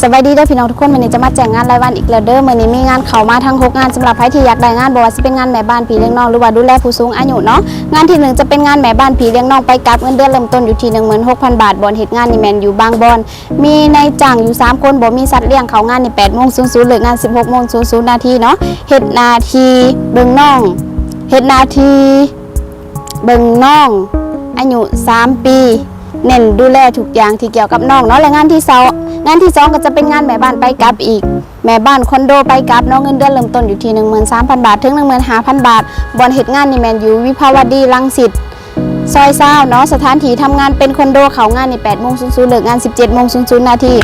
ສະບາຍດີເດີພີ່ນ້ອງທຸກຄົນ, ມື້ນີ້ຈະມາແຈ້ງງານລາຍວັນອີກແລ້ວເດີ. ມື້ນີ້ມີງານເຂົ້າມາທັງຫົກງານ ສຳລັບໃຜທີ່ຢາກໄດ້ງານ ບໍ່ວ່າຊິເປັນງານແມ່ບ້ານ ພີ່ລ້ຽງນ້ອງ ຫຼືວ່າດູແລຜູ້ສູງອາຍຸເນາະ. ງານທີໜຶ່ງຈະເປັນງານແມ່ບ້ານ ພີ່ລ້ຽງນ້ອງໄປກັບ, ເງິນເດືອນເລີ່ມຕົ້ນຢູ່ທີ່ໜຶ່ງໝື່ນຫົກພັນບາດ, ບ່ອນເຮັດງານນີ້ແມ່ນຢູ່ບາງບ່ອນ, ມີນາຍຈ້າງຢູ່ສາມຄົນ, ບໍ່ມີສັດລ້ຽງ, ເຂົ້າງານນີ້ແປດໂມງສູນສູນ, ເລີກງານສິບຫົກໂມງສູນສູນນາທີເນາະ. ເຮັດໜ້າທີ່ເບິ່ງນ້ອງ, ເຮັດໜ້າທີ່ ເບິ່ງນ້ອງອາຍຸສາມປີ, ເນັ້ນດູແລທຸກຢ່າງທີ່ກ່ຽວກັບນ້ອງເນາະ. ແລະງານທີສອງ ງານທີສອງກໍຈະເປັນງານແມ່ບ້ານໄປກັບອີກ, ແມ່ບ້ານຄອນໂດໄປກັບເນາະ, ເງິນເດືອນເລີ່ມຕົ້ນຢູ່ທີ່ໜຶ່ງໝື່ນສາມພັນບາດ ເຖິງໜຶ່ງໝື່ນຫ້າພັນບາດ, ບ່ອນເຮັດງານນີ້ແມ່ນຢູ່ວິພາວະດີ ລັງສິດ ຊອຍຊາວເນາະ. ສະຖານທີ່ທຳງານເປັນຄອນໂດ, ເຂົ້າງານນີ້ແປດໂມງສູນສູນ, ເລີກງານສິບເຈັດໂມງສູນສູນນາທີ.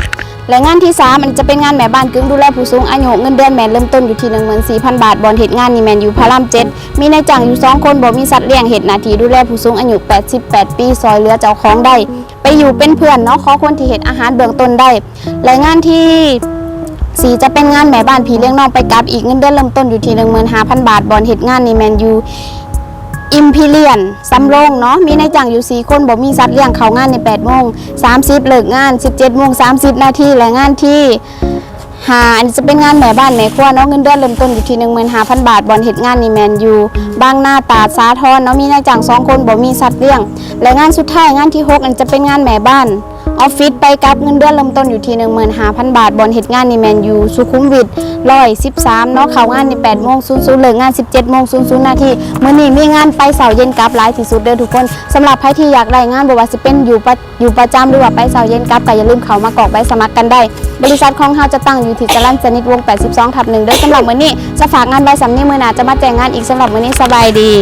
ແລະງານທີສາມ ອັນນີ້ຈະເປັນງານແມ່ບ້ານກຶ່ງດູແລຜູ້ສູງອາຍຸ, ເງິນເດືອນແມ່ນເລີ່ມຕົ້ນຢູ່ທີ່ໜຶ່ງໝື່ນສີ່ພັນບາດ, ບ່ອນເຮັດງານນີ້ແມ່ນຢູ່ພະລາມເຈັດ, ມີນາຍຈ້າງຢູ່ສອງຄົນ, ບໍ່ມີສັດລ້ຽງ, ເຮັດໜ້າທີ່ດູແລຜູ້ສູງອາຍຸແປດສິບແປດປີ, ຊ່ອຍເຫຼືອເຈົ້າຂອງໄດ້, ໄປຢູ່ເປັນເພື່ອນເນາະ, ຂໍຄົນທີ່ເຮັດອາຫານເບື້ອງຕົ້ນໄດ້. ແລະງານທີສີ່ຈະເປັນງານແມ່ບ້ານ ພີ່ລ້ຽງນ້ອງໄປກັບອີກ, ເງິນເດືອນເລີ່ມຕົ້ນຢູ່ທີ່ໜຶ່ງໝື່ນຫ້າພັນບາດ, ບ່ອນເຮັດງານນີ້ແມ່ນຢູ່ Imperial ສຳໂລງເນາະ, ມີນາຍຈ້າງຢູ່ສີ່ຄົນ, ບໍ່ມີສັດລ້ຽງ, ເຂົ້າງານນີ້ແປດໂມງສາມສິບ, ເລີກງານສິບເຈັດໂມງສາມສິບນາທີ. ແລະງານທີຫ້າ ອັນນີ້ຈະເປັນງານແມ່ບ້ານແມ່ຄົວເນາະ, ເງິນເດືອນເລີ່ມຕົ້ນຢູ່ທີ່ໜຶ່ງໝື່ນຫ້າພັນບາດ, ບ່ອນເຮັດງານນີ້ແມ່ນຢູ່ບາງນາ ຕາດສາທອນເນາະ, ມີນາຍຈ້າງສອງຄົນ, ບໍ່ມີສັດລ້ຽງ. ແລະງານສຸດທ້າຍ ງານທີຫົກ ອັນນີ້ຈະເປັນງານແມ່ບ້ານ ອອບຟິດໄປກັບ, ເງິນເດືອນເລີ່ມຕົ້ນຢູ່ທີ່ໜຶ່ງໝື່ນຫ້າພັນບາດ, ບ່ອນເຮັດງານນີ້ແມ່ນຢູ່ສຸຂຸມວິດຮ້ອຍສິບສາມເນາະ, ເຂົ້າງານນີ້ແປດໂມງສູນສູນ, ເລີກງານສິບເຈັດໂມງສູນສູນນາທີ. ມື້ນີ້ມີງານໄປເຊົ້າເຢັນກັບຫຼາຍທີ່ສຸດເດີທຸກຄົນ. ສຳລັບໃຜທີ່ຢາກໄດ້ງານ ບໍ່ວ່າຊິເປັນຢູ່ປະ ຢູ່ປະຈຳ ຫຼືວ່າໄປເຊົ້າເຢັນກັບ, ກໍຢ່າລືມເຂົ້າມາກອກໃບສະໝັກກັນໄດ້. ບໍລິສັດຂອງເຮົາຈະຕັ້ງຢູ່ທີ່ຈະລັນສະນິດວົງແປດສິບສອງທັບໜຶ່ງເດີ. ສຳລັບມື້ນີ້ ສະຝາກງານໄວ້ສ່ຳນີ້, ມື້ໜ້າຈະມາແຈ້ງງານອີກ. ສຳລັບມື້ນີ້ ສະບາຍດີ.